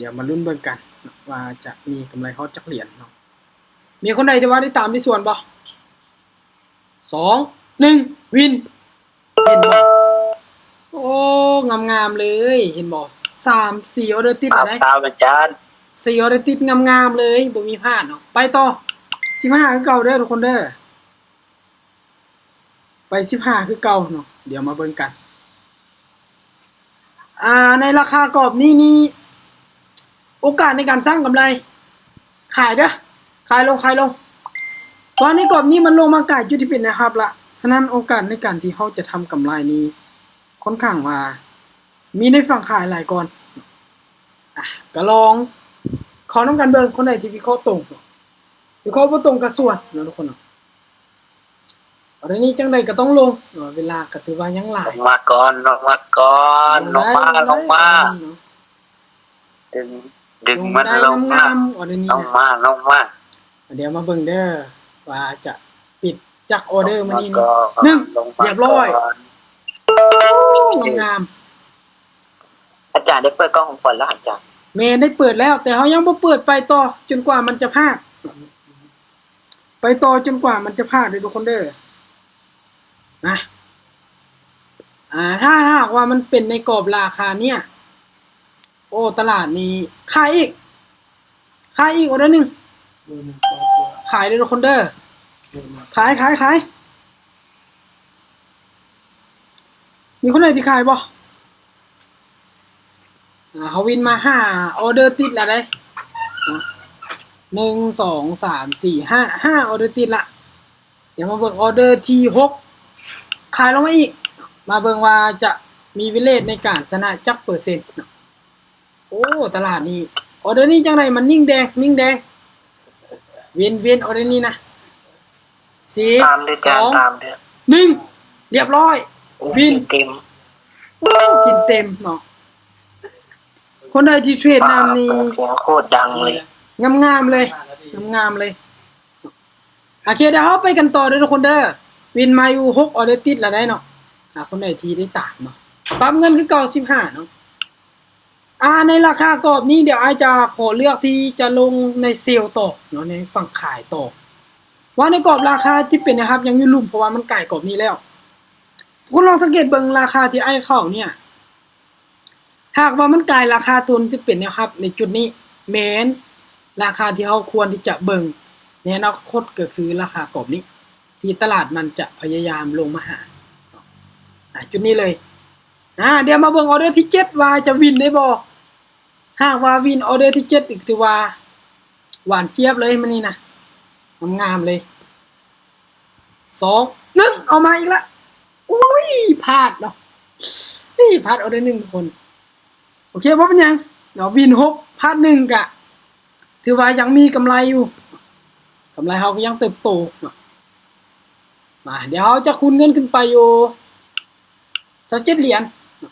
ດຽວມາລຸ້ນເບິ່ງກັນເນາະ ວ່າຈະມີກຳໄລຮອດຈັກຫຼຽນເນາະ. ມີຄົນໃດທີ່ວ່າໄດ້ຕາມທີ່ສວນບໍ່? ສອງ ໜຶ່ງ ວິນ ເຫັນບໍ່? ໂອ້ ງາມໆເລີຍ ເຫັນບໍ່? ສາມ ສີ່ອອເດີຕິດແລ້ວເດ້ ອາຈານ ສີ່ອອເດີຕິດງາມໆເລີຍ ບໍ່ມີພາດເນາະ. ໄປຕໍ່ ສິບຫ້າຄືເກົ່າເດີທຸກຄົນເດີ. ໄປສິບຫ້າຄືເກົ່າເນາະ ດຽວມາເບິ່ງກັນ. ອ່າ ໃນລາຄາກອບນີ້ນີ້ ໂອກາດໃນການສ້າງກຳໄລ ຂາຍເດີ ຂາຍລົງ ຂາຍລົງ. ເພາະໃນກອບນີ້ມັນລົງມາກາຍຈຸດທີ່ເປັນແນວຮັບລະ ສະນັ້ນໂອກາດໃນການທີ່ເຮົາຈະທຳກຳໄລນີ້ ຂ້ອນຂ້າງວ່າມີໃນຝັ່ງຂາຍຫຼາຍກ່ອນ. ອ່ະ ກະລອງເຂົ້ານຳກັນເບິ່ງ ຄົນໃດທີ່ວິເຄາະຕົງ ວິເຄາະບໍ່ຕົງກະສວນເນາະທຸກຄົນເນາະ. ອອເດີນີ້ຈັ່ງໃດກະຕ້ອງລົງເນາະ ເວລາກະຖືວ່າຍັງຫຼາຍ. ລົງມາກ່ອນ ລົງມາກ່ອນ ລົງມາ ລົງມາ ດຶງ ດຶງມັນລົງມາ ອອເດີນີ້ ລົງມາ ລົງມາ. ດຽວມາເບິ່ງເດີວ່າຈະປິດຈັກອອເດີມື້ນີ້. ໜຶ່ງ ລຽບຮ້ອຍ ງາມ. ອາຈານໄດ້ເປີດກ່ອງຂອງຂວັນແລ້ວອາຈານ? ແມ່ນ ໄດ້ເປີດແລ້ວ ແຕ່ເຮົາຍັງບໍ່ເປີດ ໄປຕໍ່ຈົນກວ່າມັນຈະພາດ ໄປຕໍ່ຈົນກວ່າມັນຈະພາດເດີທຸກຄົນເດີ ນະ. ອ່າ ຖ້າຫາກວ່າມັນເປັນໃນກອບລາຄາເນີ້ຍ ໂອ້ ຕະຫຼາດນີ້ຂາຍອີກ ຂາຍອີກ ອອເດີໜຶ່ງ ຂາຍເດີທຸກຄົນເດີ ຂາຍ ຂາຍ ຂາຍ. ມີຄົນໃດທີ່ຂາຍບໍ່? ອ່າ ເຮົາວິນມາຫ້າອອເດີຕິດລະເດ້ ໜຶ່ງ ສອງ ສາມ ສີ່ ຫ້າ ຫ້າອອເດີຕິດລະ. ດຽວມາເບິ່ງອອເດີທີຫົກ ຂາຍລົງມາອີກ ມາເບິ່ງວ່າຈະມີວິນເຣດໃນການຊະນະຈັກເປີເຊັນເນາະ. ໂອ້ ຕະຫຼາດນີ້ ອອເດີນີ້ຈັ່ງໃດມັນຍິ່ງແດງ ຍິ່ງແດງ. ເວັນ ເວັນ ອອເດີນີ້ນະ ສີ່ ຕາມເດີ ສອງ ຕາມເດີ ໜຶ່ງ ລຽບຮ້ອຍ ວິນ ເຕັມ ໂອ້ ກິນເຕັມເນາະ. ຄົນໃດທີ່ເທຣດນຳນີ້ ໂຄດດັງເລີຍ ງາມໆເລີຍ ງາມໆເລີຍ. ໂອເຄ ດຽວເຮົາໄປກັນຕໍ່ເດີທຸກຄົນເດີ ວິນມາຢູ່ຫົກອອເດີຕິດລະໄດ໋ເນາະ. ອ່າ ຄົນໃດທີ່ໄດ້ຕາມເນາະ ປັບເງິນຄືເກົ່າ ສິບຫ້າເນາະ. ອ່າ ໃນລາຄາກອບນີ້ ດຽວອ້າຍຈະຂໍເລືອກທີ່ຈະລົງໃນເຊວຕໍ່ເນາະ ໃນຝັ່ງຂາຍຕໍ່ ວ່າໃນກອບລາຄາທີ່ເປັນແນວຮັບຍັງຢູ່ລຸ່ມ ເພາະວ່າມັນກາຍກອບນີ້ແລ້ວ. ທຸກຄົນລອງສັງເກດເບິ່ງລາຄາທີ່ອ້າຍເຂົ້າເນີ້ຍ ຫາກວ່າມັນກາຍລາຄາໂທນທີ່ເປັນແນວຮັບໃນຈຸດນີ້ ແມ່ນລາຄາທີ່ເຮົາຄວນທີ່ຈະເບິ່ງໃນອະນາຄົດ ກໍຄືລາຄາກອບນີ້ ທີ່ຕະຫຼາດມັນຈະພະຍາຍາມລົງມາຫາ ອ່າ ຈຸດນີ້ເລີຍ. ອ່າ ດຽວມາເບິ່ງອອເດີທີເຈັດວ່າຈະວິນໄດ້ບໍ່? ຫາກວ່າວິນອອເດີທີເຈັດ ຖືວ່າຫວານຈຽບເລີຍມື້ນີ້ນະ ງາມໆເລີຍ. ສອງ ໜຶ່ງ ເອົາມາອີກລະ ອຸ້ຍ ພາດເນາະ ເອີຍ ພາດອອເດີໜຶ່ງທຸກຄົນ. ໂອເຄ ບໍ່ເປັນຫຍັງເນາະ ວິນຫົກ ພາດໜຶ່ງກະຖືວ່າຍັງມີກຳໄລຢູ່ ກຳໄລເຮົາກໍຍັງເຕີບໂຕເນາະ. ມາ ດຽວເຮົາຈະຄູນເງິນຂຶ້ນໄປຢູ່ຊາວເຈັດຫຼຽນເນາະ.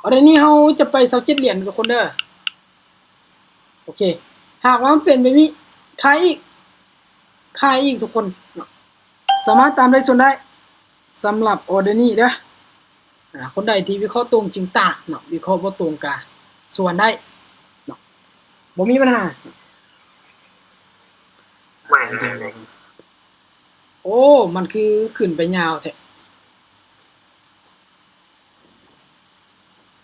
ອອເດີນີ້ເຮົາຈະໄປຊາວເຈັດຫຼຽນທຸກຄົນເດີ. ໂອເຄ ຫາກວ່າມັນເປັນແບບນີ້ ຂາຍອີກ ຂາຍອີກທຸກຄົນເນາະ ສາມາດຕາມໄດ້ສ່ວນໄດ້ ສຳລັບອອເດີນີ້ເດີ. ອ່າ ຄົນໃດທີ່ວິເຄາະຕົງຈຶ່ງຕາມເນາະ ວິເຄາະບໍ່ຕົງກະສ່ວນໄດ້ເນາະ ບໍ່ມີບັນຫາ. ໂອ້ ມັນຄືຂຶ້ນໄປຍາວແທ້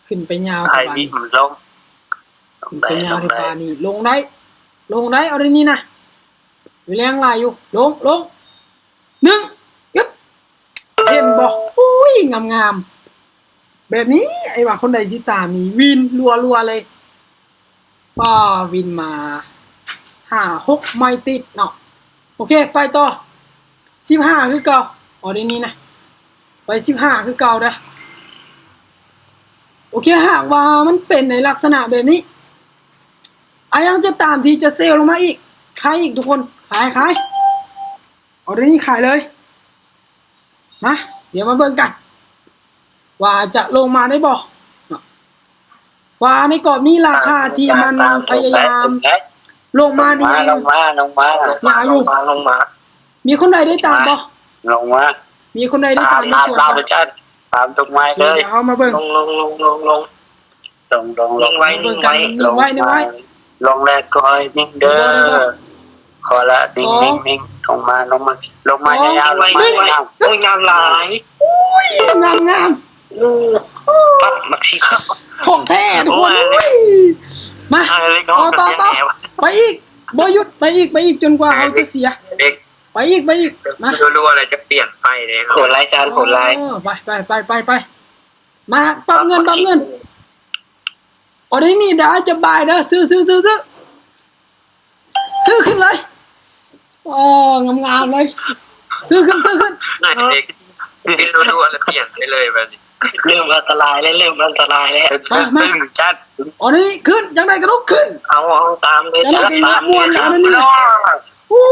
ຂຶ້ນໄປຍາວແທ້ບາດນີ້ ຂຶ້ນໄປຍາວແທ້ບາດນີ້. ລົງໄດ້ ລົງໄດ້ ອອເດີນີ້ນະ ມີແຮງຫຼາຍຢູ່ ລົງ ລົງ ໜຶ່ງ ກຶບ ເຫັນບໍ່? ໂອ້ຍ ງາມໆ ແບບນີ້ ໄອ້ວ່າຄົນໃດຊິຕາມນີ້ ວິນ ລົວໆເລີຍ. ປ້າ ວິນມາຫ້າຫົກໄມ້ຕິດເນາະ. ໂອເຄ ໄປຕໍ່ ສິບຫ້າຄືເກົ່າ ອອເດີນີ້ນະ ໄປສິບຫ້າຄືເກົ່າເດີ. ໂອເຄ ຫາກວ່າມັນເປັນໃນລັກສະນະແບບນີ້ ອາຍັງຈະຕາມທີ່ຈະເຊວລົງມາອີກ ຂາຍອີກທຸກຄົນ ຂາຍ ຂາຍ ອອເດີນີ້ຂາຍເລີຍ. ມາ ດຽວມາເບິ່ງກັນວ່າຈະລົງມາໄດ້ບໍ່ເນາະ ວ່າໃນກອບນີ້ລາຄາທີ່ມັນພະຍາຍາມລົງມານີ້ ລົງມາ ລົງມາ ລົງມາ ຍາວຢູ່ ລົງມາ ລົງມາ. ມີຄົນໃດໄດ້ຕາມບໍ່? ລົງມາ ມີຄົນໃດໄດ້ຕາມ ຕາມ ຕາມ ຕາມ ຕາມຕົງໄມ້ເລີຍ ດຽວເຮົາມາເບິ່ງ ລົງ ລົງ ລົງ ລົງ ລົງ. ລົງ ລົງ ລົງ ເບິ່ງກັນ ນິ່ງໄວ້ ນິ່ງໄວ້ ສົ່ງແລ້ວຄ່ອຍນິ່ງເດີ ຂໍລະ ນິ່ງ ສົ່ງ ນິ່ງ ສົ່ງມາ ສົ່ງມາ ສົ່ງມາຍາວໆ ສົ່ງມາຍາວໆ ໂອ້ຍ ງາມຫຼາຍ ໂອ້ຍ ງາມໆ ເອີ ປັບ ມັກຊິຄັກ ຂອງແທ້ທຸກຄົນ ໂອ້ຍ ໂອ້ຍ ມາ ເອົາເລັກນ້ອຍ ຕໍ່ ຕໍ່ ຕໍ່ ໄປອີກ ບໍ່ຢຸດ ໄປອີກ ໄປອີກ ຈົນກວ່າເຮົາຈະເສຍ ເລັກ ໄປອີກ ໄປອີກ ມາ ລົວໆ ແລ້ວຈະປ່ຽນໄປເດ້ ໂຫດຫຼາຍ ຈານ ໂຫດຫຼາຍ ເອີ ໄປ ໄປ ໄປ ໄປ ໄປ ມາ ປັບເງິນ ປັບເງິນ ອໍເດນີ້ດາຈະບາຍເດີ ຊື້ ຊື້ ຊື້ ຊື້ ຊື້ຂຶ້ນເລີຍ ອໍ ງາມໆ ເລີຍ ຊື້ຂຶ້ນ ຊື້ຂຶ້ນ ໄດ້ເດ້ ຊື້ລົວໆ ແລ້ວປ່ຽນໄປເລີຍບາດນີ້ ເລີ່ມອັນຕະລາຍແລ້ວ ເລີ່ມອັນຕະລາຍແລ້ວ ມາ ມາ ຕຶງຈັດ ອໍເດນີ້ຂຶ້ນ ຈັ່ງໃດກໍຕ້ອງຂຶ້ນ ເອົາ ເອົາຕາມເລີຍ ຈັ່ງໃດກໍຍັງມ່ວນ ອໍເດນີ້ ໂອ້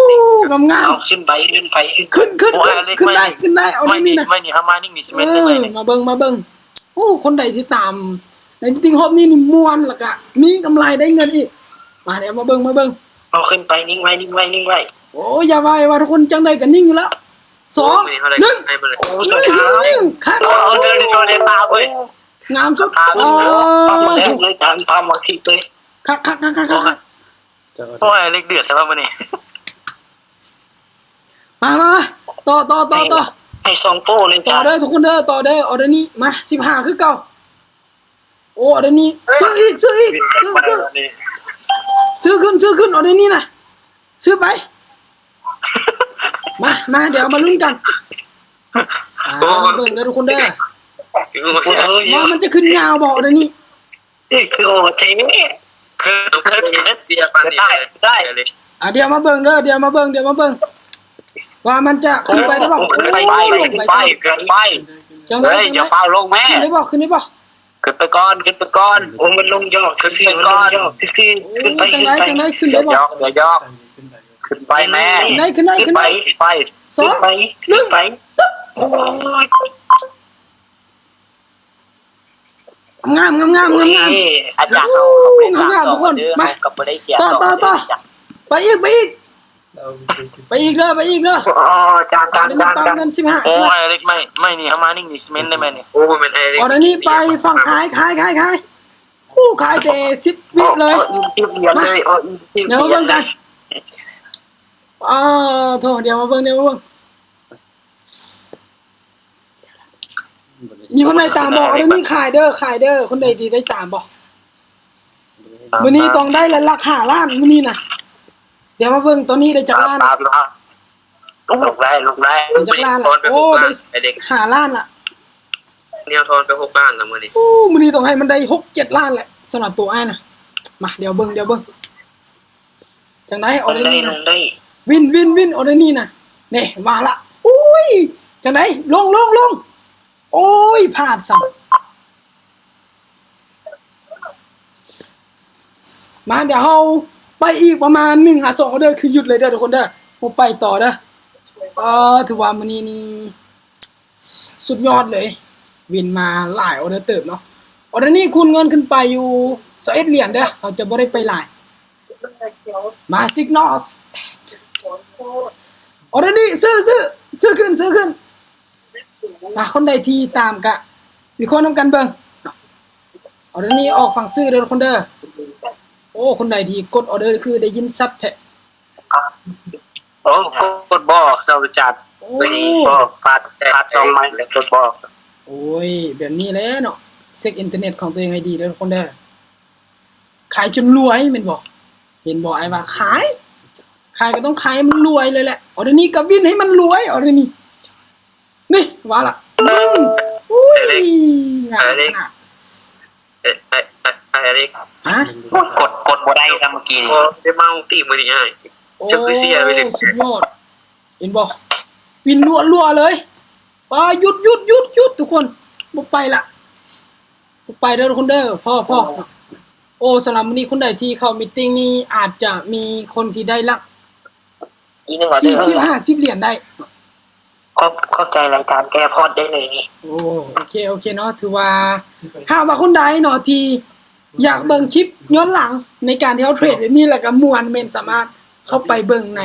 ງາມໆ ເອົາຂຶ້ນໄປ ຂຶ້ນໄປ ຂຶ້ນ ຂຶ້ນ ຂຶ້ນ ຂຶ້ນໄດ້ ຂຶ້ນໄດ້ ອໍເດນີ້ນະ ໄມ້ນີ້ ໄມ້ນີ້ ເຮົາມານີ້ ນີ້ຊິແມ່ນ ເອີ ໄມ້ນີ້ ມາເບິ່ງ ມາເບິ່ງ ໂອ້ ຄົນໃດທີ່ຕາມໃນຕິກຕັອກຮອບນີ້ ມ່ວນ ແລ້ວກະມີກຳໄລໄດ້ເງິນອີກ ມາ ດຽວມາເບິ່ງ ມາເບິ່ງ ເອົາຂຶ້ນໄປ ນິ່ງໄວ້ ນິ່ງໄວ້ ນິ່ງໄວ້ ໂອ້ ຢ່າວ່າ ຢ່າວ່າ ທຸກຄົນຈັ່ງໃດກໍນິ່ງຢູ່ແລ້ວ ສອງ ໂອ້ ມື້ນີ້ເຮົາໄດ້ ໜຶ່ງ ໂອ້ ສະພາບ ຄັກ ໂອ້ ເດີ ເດີ ເດີ ຕາເວີຍ ງາມສຸດ ໂອ້ ຕາມເລີຍ ຕາມມາທີ່ເລີຍ ຄັກ ຄັກ ຄັກ ຄັກ ຄັກ ໂອ້ຍ ເລັກເດືອດແທ້ວ່າມື້ນີ້ ມາ ມາ ມາ ຕໍ່ ຕໍ່ ຕໍ່ ຕໍ່ ໃຫ້ສອງໂປ້ເລີຍ ຕໍ່ເດີ ທຸກຄົນເດີ ຕໍ່ເດີ ອໍເດີນີ້ ມາ ສິບຫ້າຄືເກົ່າ ໂອ້ ອໍເດີນີ້ ຊື້ອີກ ຊື້ອີກ ຊື້ ຊື້ ຊື້ຂຶ້ນ ຊື້ຂຶ້ນ ອໍເດີນີ້ນະ ຊື້ໄປ ມາ ມາ ດຽວມາລຸ້ນກັນ ອ່າ ໂອ້ ມາເບິ່ງເດີທຸກຄົນເດີ ໂອ້ຍ ວ່າມັນຈະຂຶ້ນຍາວບໍ່ ອໍເດີນີ້ ຄືໂຫດແທ້ ຄື ຄືເຮັດເສຍປານນີ້ ໄດ້ ໄດ້ ອ່າ ດຽວມາເບິ່ງເດີ ດຽວມາເບິ່ງ ດຽວມາເບິ່ງ ວ່າມັນຈະຂຶ້ນໄປໄດ້ບໍ່ ໂອ້ຍ ໄປ ໄປ ໄປ ໄປ ຈັ່ງໃດ ເຮີ້ຍ ຈັ່ງໃດ ຢ່າຟ້າວລົງແມ້ ຂຶ້ນໄດ້ບໍ່ ຂຶ້ນໄດ້ບໍ່ ຂຶ້ນໄປກ່ອນ ຂຶ້ນໄປກ່ອນ ໂອ້ ມັນລົງຢອກ ຂຶ້ນໄປກ່ອນ ຂຶ້ນ ຂຶ້ນ ຂຶ້ນໄປ ໂອ້ ຈັ່ງໃດ ຂຶ້ນໄປ ຈັ່ງໃດ ຂຶ້ນໄດ້ບໍ່ ຢອກ ຢອກ ຂຶ້ນໄປແມ້ ຂຶ້ນໄດ້ ຂຶ້ນໄດ້ ຂຶ້ນໄປ ສອງ ໜຶ່ງ ໂອ້ຍ ງາມ ງາມ ງາມ ງາມ ງາມ ໂອ້ຍ ອາຈານເຮົາ ໂອ້ຍ ງາມ ງາມ ທຸກຄົນ ມາ ເຮົາກໍບໍ່ໄດ້ເສຍ ຕໍ່ ຕໍ່ ຕໍ່ ໄປອີກ ໄປອີກ ໄປອີກເດີ ໄປອີກເດີ ອໍ ຈານ ຈານ ຈານ ເງິນສິບຫ້າ ໂອ້ຍ ເລັກໄມ້ ໄມ້ນີ້ເຮົາມານີ້ ນີ້ຊິແມ່ນໄດ້ໄມ້ນີ້ ໂອ້ຍ ແມ່ນໄອ້ເລັກ ອໍ ອັນນີ້ໄປຝັ່ງຂາຍ ຂາຍ ຂາຍ ຂາຍ ໂອ້ ຂາຍແຕ່ສິບວິເລີຍ ອໍ ອີກສິບຫຼຽນເລີຍ ອໍ ອີກສິບຫຼຽນເລີຍ ດຽວມາເບິ່ງກັນ ອໍ ໂທ້ ດຽວມາເບິ່ງ ດຽວມາເບິ່ງ ມີຄົນໃດຕາມບໍ່? ມື້ນີ້ຂາຍເດີ ຂາຍເດີ ຄົນໃດທີ່ໄດ້ຕາມບໍ່? ມື້ນີ້ຕ້ອງໄດ້ລະຫຼັກຫ້າລ້ານ ມື້ນີ້ນະ ດຽວມາເບິ່ງຕອນນີ້ໄດ້ຈັກລ້ານ ຕາມຢູ່ ລົງໄດ້ ລົງໄດ້ ໄດ້ຈັກລ້ານລະ? ໂອ້ ໄດ້ຫ້າລ້ານລະ ແນວທອນໄປຫົກລ້ານລະມື້ນີ້ ໂອ້ ມື້ນີ້ຕ້ອງໃຫ້ມັນໄດ້ຫົກເຈັດລ້ານແຫຼະ ສຳລັບໂຕອ້າຍນະ ມາ ດຽວເບິ່ງ ດຽວເບິ່ງ ຈັ່ງໃດ ອໍເດີນີ້ນະ ວິນ ວິນ ວິນ ອໍເດີນີ້ນະ ນີ້ ມາລະ ອຸ້ຍ ຈັ່ງໃດ ລົງ ລົງ ລົງ ໂອ້ຍ ພາດຊ້ຳ ມາ ດຽວເຮົາໄປອີກປະມານໜຶ່ງຫາສອງອໍເດີ ຄືຢຸດເລີຍເດີທຸກຄົນເດີ ບໍ່ໄປຕໍ່ເດີ ເອີ ຖືວ່າມື້ນີ້ນີ້ ສຸດຍອດເລີຍ ວິນມາຫຼາຍອໍເດີເຕີບເນາະ ອໍເດີນີ້ຄູນເງິນຂຶ້ນໄປຢູ່ຊາວເອັດຫຼຽນເດີ ເຮົາຈະບໍ່ໄດ້ໄປຫຼາຍ ມາ ຊິກນໍ ອໍເດີນີ້ ຊື້ ຊື້ ຊື້ຂຶ້ນ ຊື້ຂຶ້ນ ມາ ຄົນໃດທີ່ຕາມກະວິເຄາະນຳກັນເບິ່ງເນາະ ອໍເດີນີ້ອອກຝັ່ງຊື້ເດີທຸກຄົນເດີ ໂອ້ ຄົນໃດທີ່ກົດອໍເດີຄືໄດ້ຍິນຊັດແທ້ ໂອ້ ກົດບໍ່ອອກ ເຊົາຈັດ ໂອ້ ມື້ນີ້ບໍ່ ພາດ ພາດສອງໄມ້ແລ້ວ ກົດບໍ່ອອກ ໂອ້ຍ ແບບນີ້ແຫຼະເນາະ ເຊັກອິນເຕີເນັດຂອງຕົວເອງໃຫ້ດີເດີທຸກຄົນເດີ ຂາຍຈົນລວຍແມ່ນບໍ່? ເຫັນບໍ່ ອ້າຍວ່າຂາຍ ຂາຍກໍຕ້ອງຂາຍໃຫ້ມັນລວຍເລີຍແຫຼະ ອໍເດີນີ້ກໍວິນໃຫ້ມັນລວຍ ອໍເດີນີ້ ນີ້ວ່າລະ ອືມ ອຸ້ຍ ງາມຂະໜາດ ເອີ ໄອ້ ໄອ້ ໄອ້ອາເລັກ ຮະ? ກົດ ກົດບໍ່ໄດ້ນຳເມື່ອກີ້ນີ້ ບໍ່ໄດ້ເມົາຕິມື້ນີ້ອ້າຍ ໂອ້ ເຈົ້າຄືເສຍໄປເລີຍ ສຸດຍອດ ເຫັນບໍ່? ວິນລົວໆເລີຍ ປ້າ ຢຸດ ຢຸດ ຢຸດ ຢຸດ ທຸກຄົນ ບໍ່ໄປລະ ບໍ່ໄປເດີທຸກຄົນເດີ ພໍ ພໍ ໂອ້ ສຳລັບມື້ນີ້ຄົນໃດທີ່ເຂົ້າມີດຕິງນີ້ ອາດຈະມີຄົນທີ່ໄດ້ຫຼັກ ອີກໜຶ່ງອໍເດີ ສີ່ສິບ ຫ້າສິບຫຼຽນໄດ້ ຂອບ ຂອບໃຈລາຍການແກ້ພອດໄດ້ເລີຍນີ້ ໂອ້ ໂອເຄ ໂອເຄເນາະ ຖືວ່າ ຖ້າວ່າຄົນໃດເນາະທີ່ຢາກເບິ່ງຄລິບຍ້ອນຫຼັງໃນການທີ່ເຮົາເທຣດແບບນີ້ ແລ້ວກໍມ່ວນ ແມ່ນສາມາດເຂົ້າໄປເບິ່ງໃນ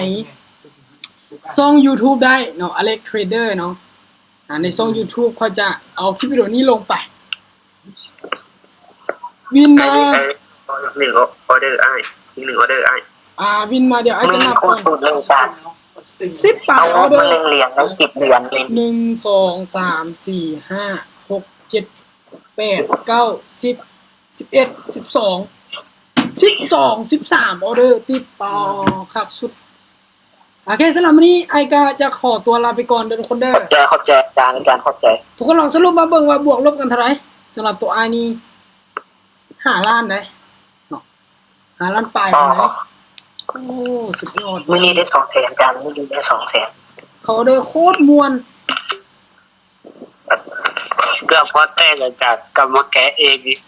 ຊ່ອງຢູທູບໄດ້ເນາະ ອາເລັກເທຣດເດີເນາະ ອ່າ ໃນຊ່ອງຢູທູບຂ້ອຍຈະເອົາຄລິບວິດີໂອນີ້ລົງໄປ. ວິນມາ ໄອ້ ໄອ້ ອີກໜຶ່ງອໍເດີອ້າຍ ອີກໜຶ່ງອໍເດີອ້າຍ. ອ່າ ວິນມາ ດຽວອ້າຍຈະນັບກ່ອນ ໜຶ່ງ ສອງ ສາມ ສີ່ ຫ້າ ຫົກ ເຈັດ ແປດ ເກົ້າ ສິບ ສິບເອັດ ສິບສອງ ສິບສາມ ສິບສີ່ ສິບຫ້າ ສິບຫົກ ສິບເຈັດ ສິບແປດ ສິບເກົ້າ ສິບ ສິບເອັດ ສິບສອງ ສິບສາມອໍເດີຕິດຕໍ່ ຄັກສຸດ. ໂອເຄ ສຳລັບມື້ນີ້ອ້າຍກໍຈະຂໍຕົວລາໄປກ່ອນເດີທຸກຄົນເດີ. ຂອບໃຈ ຂອບໃຈອາຈານ ອາຈານຂອບໃຈ. ທຸກຄົນລອງສະຫຼຸບມາເບິ່ງວ່າບວກລົບກັນເທົ່າໃດ? ສຳລັບຕົວອ້າຍນີ້ ຫ້າລ້ານໃດເນາະ ຫ້າລ້ານປາຍເນາະ. ໂອ້ ສຸດຍອດ ມື້ນີ້ໄດ້ສອງແສນ ອາຈານ ມື້ນີ້ໄດ້ສອງແສນ. ເຂົາເດີໂຄດມ່ວນ ເກືອບພໍແຕກ ອາຈານ ກັບມາແກະເອງອີກ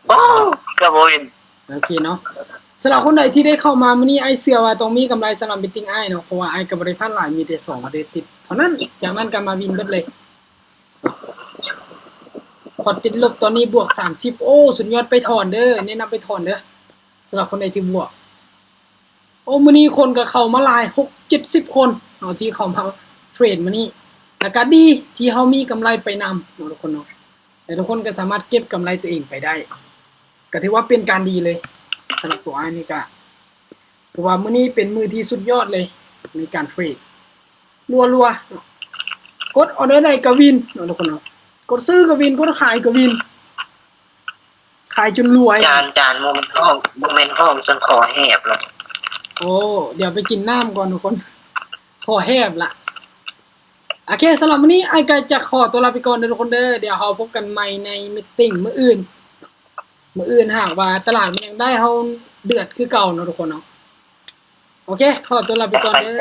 ໂອ້ ເກືອບບໍ່ວິນ. ໂອເຄເນາະ ສຳລັບຄົນໃດທີ່ໄດ້ເຂົ້າມາມື້ນີ້ ອ້າຍເຊື່ອວ່າຕ້ອງມີກຳໄລສຳລັບເບັດຕິ້ງອ້າຍເນາະ ເພາະວ່າອ້າຍກໍບໍ່ໄດ້ພາດຫຼາຍ ມີແຕ່ສອງອາທິດເທົ່ານັ້ນ ຈາກນັ້ນກໍມາວິນເບິດເລີຍ. ພອດຕິດລົບຕອນນີ້ບວກສາມສິບ ໂອ້ ສຸດຍອດ ໄປຖອນເດີ ແນະນຳໄປຖອນເດີ ສຳລັບຄົນໃດທີ່ບວກ. ໂອ້ ມື້ນີ້ຄົນກໍເຂົ້າມາຫຼາຍ ຫົກເຈັດສິບຄົນເນາະ ທີ່ເຂົ້າມາເທຣດມື້ນີ້ ແລ້ວກໍດີທີ່ເຮົາມີກຳໄລໄປນຳເນາະທຸກຄົນເນາະ ແລະ ທຸກຄົນກໍສາມາດເກັບກຳໄລຕົວເອງໄປໄດ້ ກໍຖືວ່າເປັນການດີເລີຍ. ສຳລັບຕົວອ້າຍນີ້ກໍຖືວ່າມື້ນີ້ເປັນມື້ທີ່ສຸດຍອດເລີຍໃນການເທຣດ ລົວໆ ເນາະ ກົດອໍເດີໃດກໍວິນເນາະທຸກຄົນເນາະ ກົດຊື້ກໍວິນ ກົດຂາຍກໍວິນ ຂາຍຈົນລວຍ. ຈານ ຈານ ບໍ່ແມ່ນຮ້ອງ ບໍ່ແມ່ນຮ້ອງ ຈັ່ງຄໍແຫບລະ. ໂອ້ ດຽວໄປກິນນ້ຳກ່ອນທຸກຄົນ ຄໍແຫບລະ. ໂອເຄ ສຳລັບມື້ນີ້ອ້າຍກໍຈະຂໍຕົວລາໄປກ່ອນເດີທຸກຄົນເດີ ດຽວເຮົາພົບກັນໃໝ່ໃນມີດຕິ້ງມື້ອື່ນ ມື້ອື່ນຫາກວ່າຕະຫຼາດມັນຍັງໄດ້ ເຮົາເດືອດຄືເກົ່າເນາະທຸກຄົນເນາະ. ໂອເຄ ຂໍຕົວລາໄປກ່ອນເດີ.